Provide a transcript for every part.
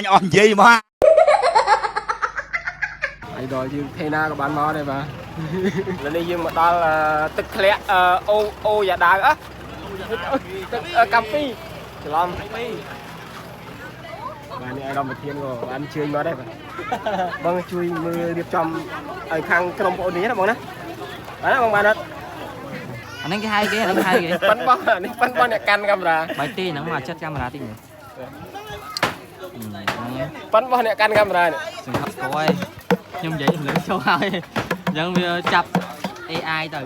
អញអស់និយាយមក អៃដល់យើងថេណាក៏បានមកដែរបាទឥឡូវនេះយើងមកដល់ទឹកធ្លាក់អូអូយ៉ាដាវអ่ะទឹកកាំពីច្រឡំពីបាទនេះអាយដាមប្រធានក៏បានអញ្ជើញមកដែរបាទបងជួយមើលរៀបចំឲ្យខាងក្រុមបងអូននេះណាបងណាបាទណាបងបានអត់ អាហ្នឹងគេហៅគេអាហ្នឹងគេហៅគេ ប៉ិនបងនេះប៉ិនបងអ្នកកាន់កាមេរ៉ា បាយទេហ្នឹងមកចិត្តកាមេរ៉ាតិចមើលហ្នឹង ប៉ិនបងអ្នកកាន់កាមេរ៉ានេះ សង្ឃឹមស្គាល់ហើយខ្ញុំនិយាយលើចូលហើយអញ្ចឹងវាចាប់ AI ទៅ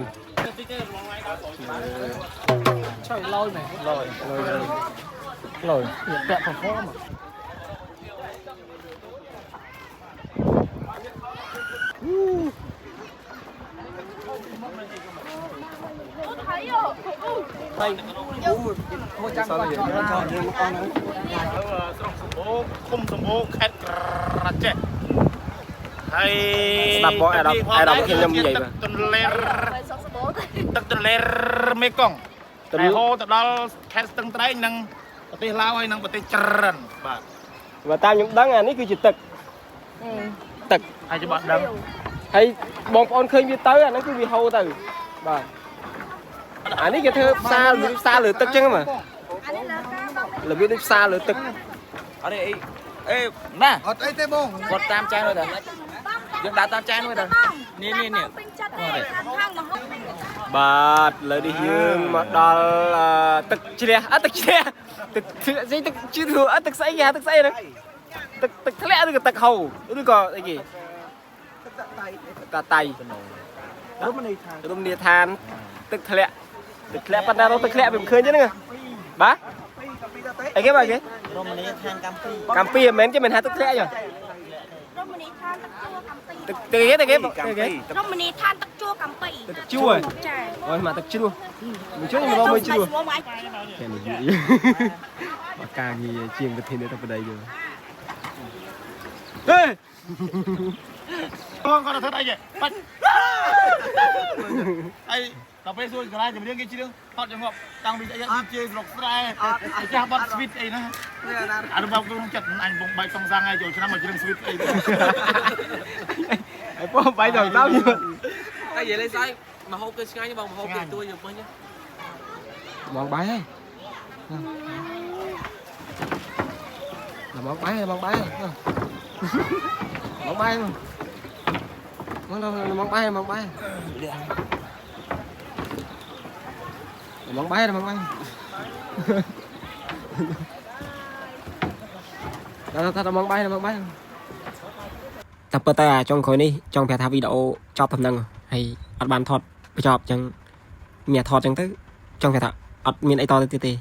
ឆុយលយមែនលយលយលយពាក់ perform មួយចាំគាត់យើងមកអស់ហ្នឹង ស្រុកសម្បូរឃុំសម្បូរខេត្តក្រចេះហើយ ស្ដាប់បងអាដាមអាដាមខ្ញុំនិយាយបាទ ទន្លេទឹកទន្លេមេគង្គដែលហូរទៅដល់ខេត្តស្ទឹងត្រែងនិងប្រទេសឡាវហើយនិងប្រទេសច្រិនបាទ បើតាមខ្ញុំដឹងអានេះគឺជាទឹកទឹក ហើយច្បាស់ដឹង ហើយបងប្អូនឃើញវាទៅអាហ្នឹងគឺវាហូរទៅបាទអានេះគេធ្វើផ្សាររបៀបផ្សារលើទឹកចឹងហ្មងរបៀបដូចផ្សារលើទឹក អត់ទេអីអេណា អត់អីទេបង គាត់តាមចែននោះតាយើងដើរតាមចែននោះតា នេះនេះនេះ ពេញចិត្តទេខាងមហូប បាទឥឡូវនេះយើងមកដល់ទឹកជ្រះអត់ទឹកជ្រះទឹកជ្រះស្អីទឹកជឿអត់ទឹកស្អីគេហៅទឹកស្អីហ្នឹងទឹកទឹកធ្លាក់ឬក៏ទឹកហូរឬក៏អីគេទឹកតាតៃ រមណីយដ្ឋាន រមណីយដ្ឋានទឹកធ្លាក់ទឹកធ្លាក់ប៉ុន្តែរកទឹកធ្លាក់វាមិនឃើញទេហ្នឹងបាទអីគេបាទគេ រមណីយដ្ឋានកម្ពុជា កម្ពីមិនមែនគេមិនហៅទឹកធ្លាក់ទេ រមណីយដ្ឋានទឹកជួរកម្ពី ទឹកទឹកគេទឹកគេទឹកគេ រមណីយដ្ឋានទឹកជួរកម្ពី ទឹកជួរ ចា អូយមកទឹកជ្រោះមួយជួយមកមួយជ្រោះ មកឯង គេនិយាយបើការងារជាងប្រធានទៅប្តីយើងហេ បងគាត់ទៅធ្វើអីទេបាច់អីដល់ពេលសួរកាលាចម្រៀងគេច្រៀងហត់ចងប់តាំងពីអីជេស្រុកស្រែចាស់បាត់ស្វីតអីណាអានោះបងក្នុងចិត្តអញបងបែកសងសាំងហើយចូលឆ្នាំមកច្រៀងស្វីតអី អីបងបាយដល់ដល់ តែនិយាយលេងសើចមកហូបទៅឆ្ងាញ់បងមកហូបទៅទួយខ្ញុំពេញ មកបាយហើយមកបាយមកបាយមកបាយមកមកបាយមកបាយមកបាយមកបាយដល់ថាមកបាយមកបាយតែប៉ុន្តែចុងក្រោយនេះចង់ប្រាប់ថាវីដេអូចប់ប៉ុណ្ណឹងហើយអត់បានថតបញ្ចប់អញ្ចឹងមានថតអញ្ចឹងទៅចង់ប្រាប់ថាអត់មានអីតទៅទៀតទេ